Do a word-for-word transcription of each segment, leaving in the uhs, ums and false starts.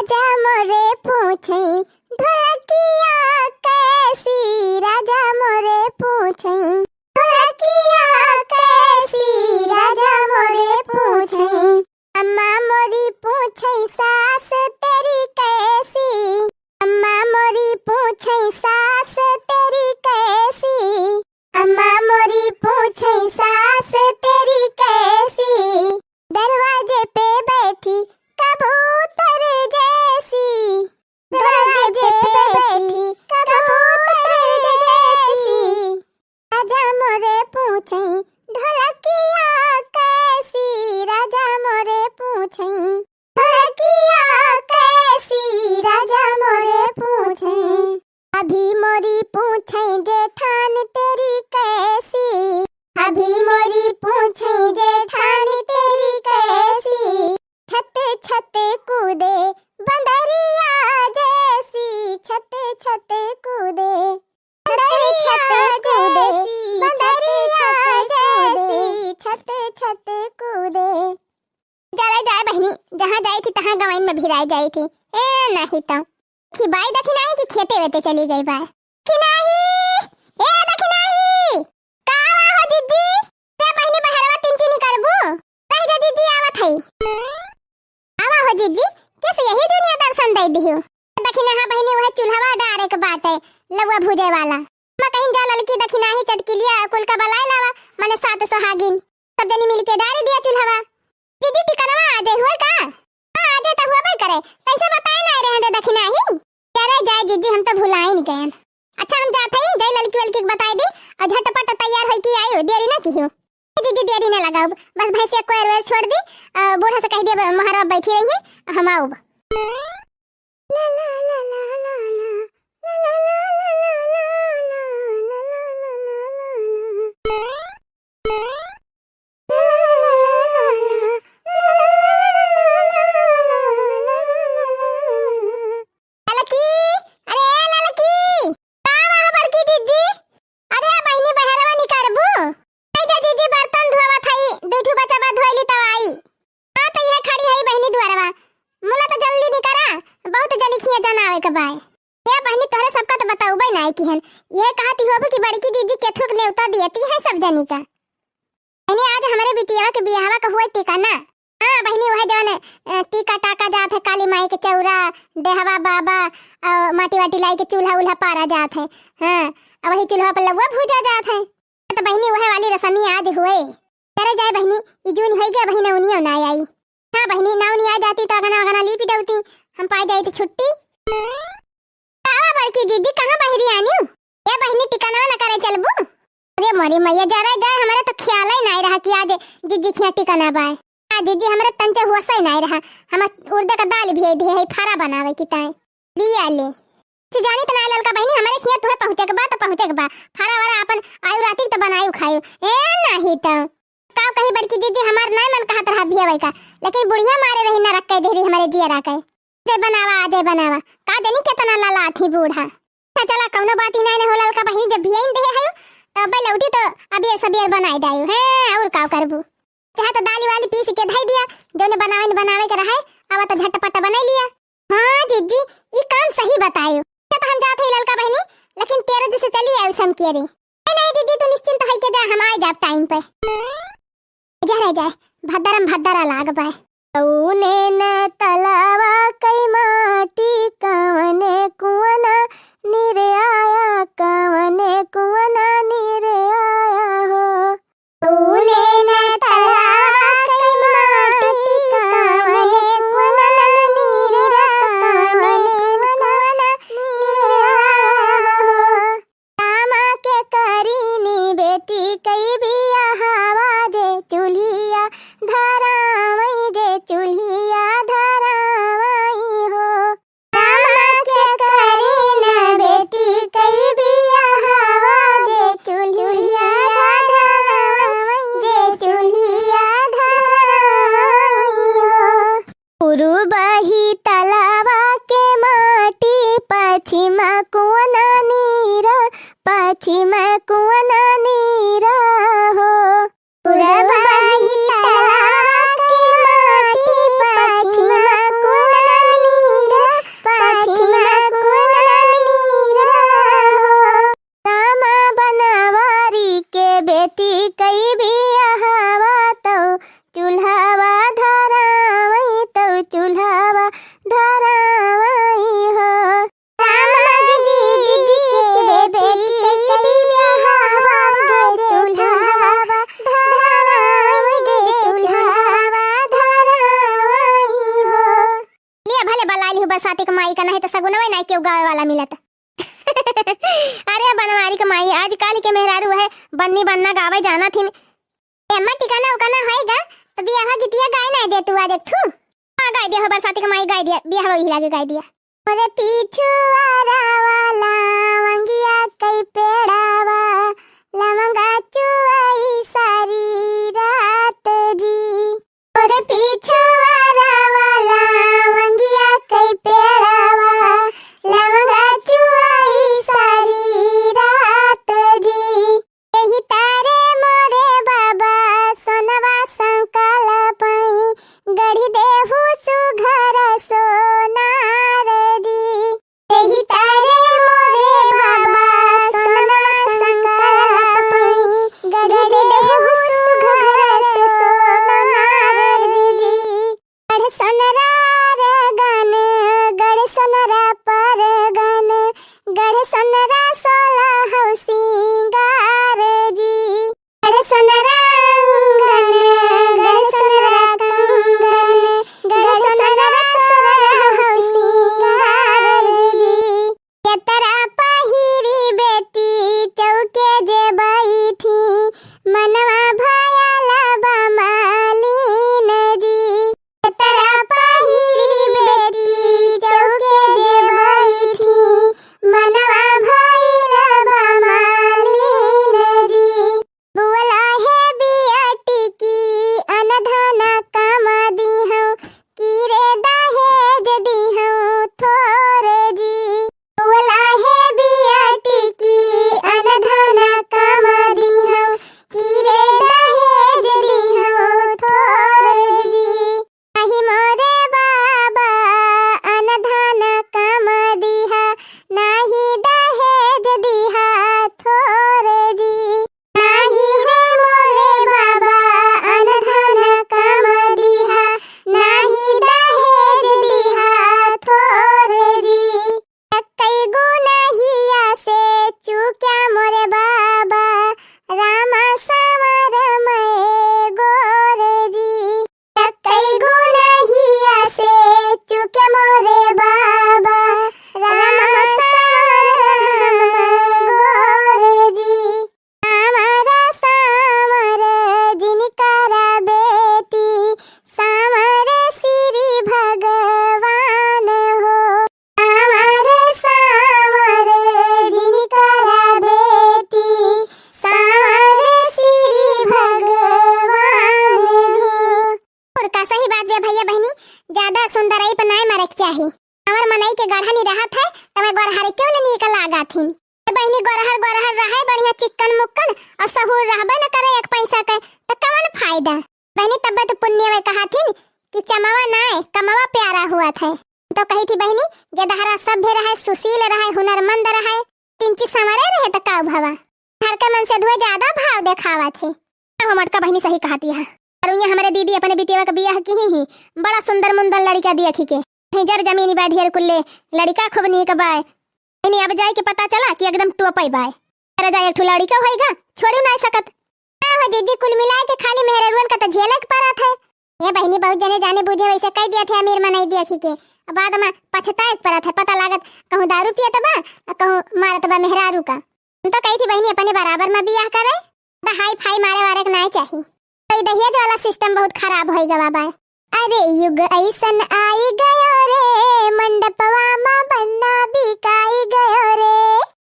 राजा मोरे पूछे ढोलकिया कैसी, राजा मोरे पूछे ढोलकिया कैसी, राजा मोरे पूछे। अम्मा मोरी पूछे सास तेरी कैसी, अम्मा मोरी पूछे सास तेरी कैसी, अम्मा मोरी पूछे सास तेरी कैसी, दरवाजे पे बैठी कबूतर जैसी, दरवाजे पे बैठी कबूतर जैसी। राजा मोरे पूछे ढोलकिया कैसी, राजा मोरे पूछे ढोलकिया कैसी, राजा मोरे पूछे। भाभी मोरी पूछे जेठान तेरी कैसी, भाभी मोरी पूछे जेठान तेरी कैसी। छत छत कूदे बंदरिया जैसी, छत छत कूदे बंदरिया जैसी, बंदरिया जैसी, छत छत कूदे। चला जाए बहिनी, जहाँ जाई थी तहाँ गवइन में भिराए जाई थी। ए नाही तो कि बाई दखिनाही कि खेते वेते चली गई बाय। दखिनाही, ए दखिनाही, का आवा हो जिज्जी? ते बहिनी बहरवा तिनचिनी करबू? कह दे जिज्जी आवत है। आवा हो जिज्जी, किस यही दुनिया दर्शन दे दियो। दखिनाहा बहिनी वह चूल्हवा डारे के बाटे, लउआ भूजे वाला। मैं कहीं जा ललकी दखिनाही चटकिलिया कुल का बलाए लावा, मने सात सुहागिन। सब जनी मिलके डारे दिया चूल्हवा। जिज्जी टिकनवा आ जाए हुआ का? हाँ, आ जाए तो हुआ भाई करे। कैसे बताए ना रहे दे दखिनाही? अरे जाए जिज्जी, हम तो भुलाइन गयन। अच्छा हम जात हई, जाई ललकी वलकी के बताए दी और झटपट तैयार होई के आयो, देरी ना किहो। जिज्जी देरी ना लगाउब, बस भैंसिया कोयर वेर छोड़ दी, अ, बूढ़ा से कह दिया मोहरवा बैठी रही है, हम आउब। ललकी, अरे ए ललकी, का हुआ बड़की जिज्जी? अरे बहिनी बहरवा निकरबू? आई जा जिज्जी, बर्तन धोवत हई, दुई ठो बचा बा धोइली तब आई। हाँ तो यह खड़ी हई बहिनी दुआरवा, मुला तो जल्दी निकरा, बहुत जनी खिया जनावे के बाय। ए बहिनी तोहरे सबका तो बतउबे नाई किहन, यह कहती होबू कि बड़की जिज्जी केथुक नेवता दियती है सब जनी का। बहिनी, आज हमरे बिटियावा के बियाहवा का हुआ टिकाना। हाँ बहिनी, वह जौन, अ, टीका टाका जात है काली माई के चौरा, डेहवा बाबा, अ, माटी वाटी लाई के चूल्हा उल्हा पारा जात है। हाँ, अब वही चूल्हा पर लउआ भूजा जात है। तो बहिनी, वह वाली रसमी आज हुए। करे जाए बहिनी, ई जून होई गया, बहिनी नौनियो ना आई। हाँ बहिनी, नौनी आ जाती तो अगना अगना लीपि डौती, हम पाई जाई तो छुट्टी। का बड़की जिज्जी, कहाँ बहिरी आनिउ? ए बहिनी, टिकाना ना करे चलबू? अरे मोरी मैया, जरा जाए, हमरे तो ख्याल ही नाई रहा कि आज जिज्जी खिया टिकाना बाय। आज जिज्जी हमरे तंचे हुआ सही नाई रहा, हम उर्दे का दाल भेज दिए है फरा बनावे की ताए। लिया ले। से जानी त ना ललका बहिनी, हमरे खिया तुहे पहुँचे के बा तो पहुँचे के बा। फरा वरा अपन आयु राती तो बनायु खायु। ए नाही तो। का कही बड़की जिज्जी, हमार नाई मन कहत रहा भियावे का, लेकिन बुढ़िया मारे रही ना रख के देहरी हमरे जिया रखे। जे बनावा, आ जे बनावा, का जानी केतना ललात ही बूढ़ा। अच्छा चला, कौनो बात ही नाई न हो ललका बहिनी, जब भियाइन देहे हयो, तो अबे लौटी तो अबियर सबियर बनाई डायो। हैं, और का करबू? चाहे तो दाली वाली पीस के धई दिया, जौने बनावे न बनावे के रहे, अब तो झटपट बनाई लिया। हाँ जिज्जी, ई काम सही बतायो। अच्छा तो हम जात हई ललका बहिनी, लेकिन तेरह दिन से चली आयो समकिया रे। ए नहीं जिज्जी, तू निश्चिंत होई के जा, हम आ जाब टाइम पे। जा रे जा, भद्दरम भद्दरा लाग बाय। कौने न तलावा कई माटी, कवने कुआना नीर आया, कवने कुआना नीर आया हो। कौने न तलावा कई माटी, कवने कुआना नीर, कवने कुआना नीर आया हो। रामा के करीनी बेटी कई बियाहवा, जे चूल्हिया धरावई, जे चूल्हिया धरावई हो। रामा के करीन बेटी कई बियाहवा, जे चूल्हिया धरावई, जे चूल्हिया धरावई हो। पूरुबही तलावा के माटी, पछिमा कुआना नीरा, पछिमा कुआना नीरा हो। पूरुबही तलावा के माटी, पछिमा कुआना नीरा, तू बरसाती के माई का नहीं तो सगुनवे नहीं केहू गावे वाला मिलत। अरे बनवारी के माई, आजकल के मेहरारू है बन्नी बन्ना गावे जाना थिन। ए अम्मा, टिकाना उकाना होएगा तो बियाह गीतिया गाए नहीं दे तू आज एक ठू। हाँ, गाए दिया हो बरसाती के माई, गाए दिया, बियाह वही लागे गाए दिया। अरे पीछू वाला वाला वंगिया कई पेड़ावा, लवंगा चुआई सारी रात जी। अरे पीछू वाला वाला वंगिया कई पेड़ावा, लवंगा चुआई सारी रात जी। एही तारे मोरे बाबा सोनवा संकल्प पई, गढ़ी देहु सुघर सोनार जी। एही तारे मोरे बाबा सोनवा संकल्प पई, गढ़ी देहु सुघर सोनार जी। गढ़ सोनरा रगन, गढ़ सोनरा परगन, गढ़ सोनरा सोलह सिंगार जी। गढ़ सोनरा अंगन, गढ़ सोनरा कंगन, गढ़ सोनरा सोलह सिंगार जी। केतरा पहिरी बेटी चौके जे बैठी, मनवा भयल बा मलिन जी। केतरा पहिरी बेटी चौके जे बैठी, मनवा भयल बा मलिन जी। बुअला है बिया टिकी अनधन कम दिहौ, की रे दहेज दिहौ थोर जी। बुअला है बिया टिकी अनधन कम दिहौ, की रे दहेज दिहौ थोर जी। नाही मोरे बाबा अनधन कम दिहा, नाही दहेज दिहा थोर जी। नाही रे मोरे बाबा अनधन कम दिहा, नाही दहेज दिहा थोर जी। कई गुनहिया से चूक्या मोरे बाबा, रामा सावर मैं गोर जी। कई गुनहिया से चूक्या मोरे बाबा, रामा सावर मैं गोर जी। सावर सावर जिनकरा बेटी, सावर श्री भगवान हो। सावर सावर जिनकरा बेटी, सावर श्री भगवान हो। और का सही बात बा भैया बहिनी, ज्यादा सुंदरई पर नाय मरे के चाही। हमर मनई के गढ़ा नहीं रहत है, तब गोरहर क्यों ले नीक लागत हिन। ए बहिनी, गोरहर गोरहर रहे, बढ़िया चिक्कन मुक्कन, और सहूर रहबे न करे एक पैसा के, त कवन फायदा? बहिनी, तब तो पुण्य वे कहा थिन कि चमवा नाय, कमवा प्यारा हुआ थे। तो कही थी बहिनी, गेदहरा सभ्य रहे, सुशील रहे, हुनरमंद रहे, तिंची संवरे रहे त का भवा? घर के मन से धुए ज्यादा भाव देखावा थे। हो मोटका बहिनी सही कहती है। और उन्हें हमारे दीदी अपने बिटिया का बियाह की ही, ही बड़ा सुंदर मुंदर लड़का दिया खी के। नहीं जर जमीनी बा ढेर कुल्ले, लड़का खूब नीक बाय। इन्हें अब जाए के पता चला कि एकदम टोपई बाय। अरे जाए एक ठो लड़का होइगा, छोड़ू ना सकत। का हो जीजी, कुल मिलाए के खाली मेहररुअन का तो झेले के पड़त है। ये बहिनी बहुत जने जाने बूझे वैसे कह दिया थे अमीर मनई दिया खी के। अब बाद में पछताए के पड़त है, पता लागत कहूँ दारू पियत बा, कहूँ मारत बा मेहरारू का। हम तो कही थी बहिनी अपने बराबर में बियाह करे, तो हाई फाई मारे वारे के नाय चाही। तो ई दहेज वाला system बहुत खराब होई गवा बा। अरे युग ऐसन आई गयो रे, मंडपवा मा बन्ना बिकाई गयो रे।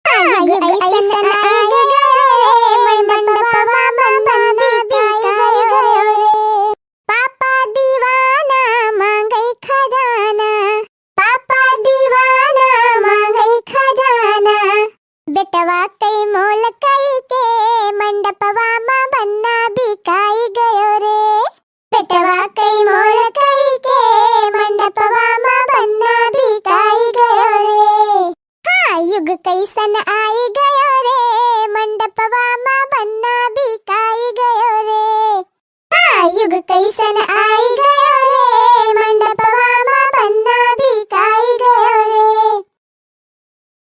हाँ, युग ऐसन आई गयो रे, मंडपवा मा बन्ना बिकाई गयो रे। पापा दीवाना मांगई खजाना, पापा दीवाना मांगई खजाना। बेटवा कई मोल कई के मंडपवा मा बन्ना बिकाई गयो रे। बेटवा कई मोल कई के मंडपवा मा बन्ना बिकाई गयो रे। हाँ, युग कैसन आई गयो रे, मंडपवा मा बन्ना बिकाई गयो रे। हाँ, युग कैसन आई गयो